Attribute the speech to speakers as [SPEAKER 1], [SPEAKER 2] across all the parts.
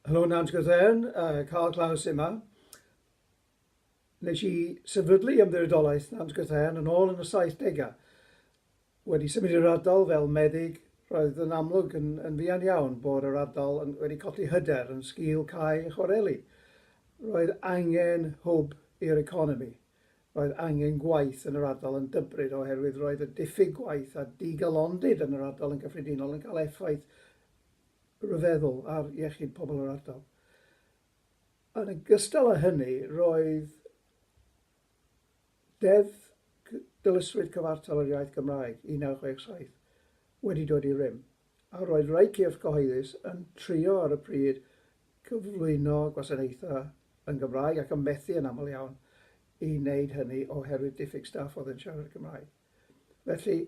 [SPEAKER 1] Helo Nant Gwrtheyrn, Carl Klaus yma. Nes i sefydlu Ymddiriedolaeth Nant Gwrtheyrn yn ôl yn y 70au. Wedi symud i'r ardal fel meddyg, roedd yn amlwg yn, yn fuan iawn bod yr ardal yn, wedi colli hyder yn sgil cau y chwareli. Roedd angen hwb i'r economi. Roedd angen gwaith yn yr ardal yn dybryd oherwydd roedd y diffyg gwaith a digalondid yn yr ardal yn gyffredinol yn cael effaith rhyfeddol ar iechyd pobl yr ardal. Yn ogystal â hynny, roedd Deddf Dyletswydd Cyfartal yr Iaith Gymraeg 1967 wedi dod i rym, a roedd rhai cyrff cyhoeddus yn trio ar y pryd cyflwyno gwasanaethau yn Gymraeg ac yn methu yn aml iawn i wneud hynny oherwydd diffyg staff oedd yn siarad Cymraeg. Felly,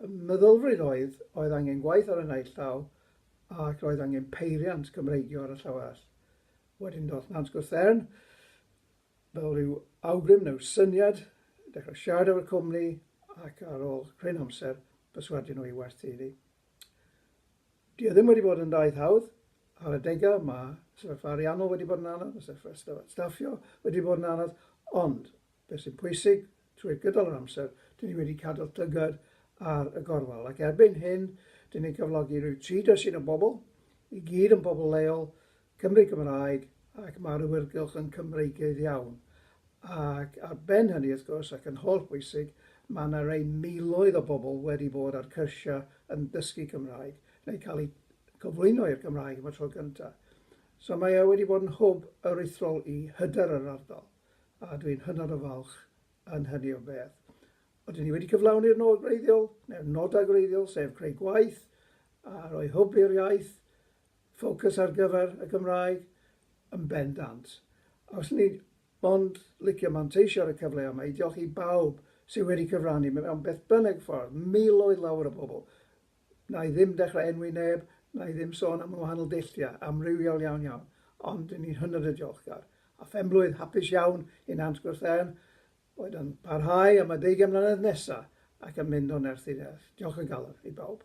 [SPEAKER 1] Y meddylfryd oedd, oedd angen gwaith ar y naill llaw ac roedd angen peiriant Cymreigio ar y llaw arall. Wedyn doth Nant Gwrtheyrn fel rhyw awgrym neu syniad, dechrau siarad efo'r cwmni ac ar ôl cryn amser perswadio nhw i werthu iddi. Di o ddim wedi bod yn daith hawdd, ar adegau mae sefyllfa ariannol wedi bod yn anodd, mae sefyllfa staffio wedi bod yn anodd, ond Beth sy'n pwysig, trwy gydol yr amser, dyn ni wedi cadw llygad ar y gorwel, ac erbyn hyn, dyn ni'n cyflogi rhyw 30 o bobl, i gyd yn bobl leol, Cymry Cymraeg, ac mae'r awyrgylch yn Cymreigaidd iawn. Ac ar ben hynny, wrth gwrs, ac yn holl bwysig, mae yna rei miloedd o bobl wedi bod ar cyrsiau yn dysgu Cymraeg, neu cael eu cyflwyno i'r Gymraeg am y tro gyntaf. So mae e wedi bod yn hwb aruthrol i hyder yr ardal. a dwi'n hynod o falch yn hynny o beth. Ydyn ni wedi cyflawni'r nod gwreiddiol, neu'r nodau gwreiddiol, sef creu gwaith a rhoi hwb i'r iaith, ffocws ar gyfer y Gymraeg, yn bendant. A os ni ond licio manteisio ar y cyfle yma i diolch i bawb sydd wedi cyfrannu mewn beth bynnag ffordd, miloedd lawer o bobl. Na i ddim dechrau enwi neb, na i ddim sôn am y wahanol dulliau, amrywiol iawn iawn, ond dyn ni'n hynod o diolchgar. A phenblwydd hapus iawn i Nant Gwrtheyrn, boed yn parhau am y deugain mlynedd nesa ac yn mynd o nerth i nerth. Diolch o galon i bawb.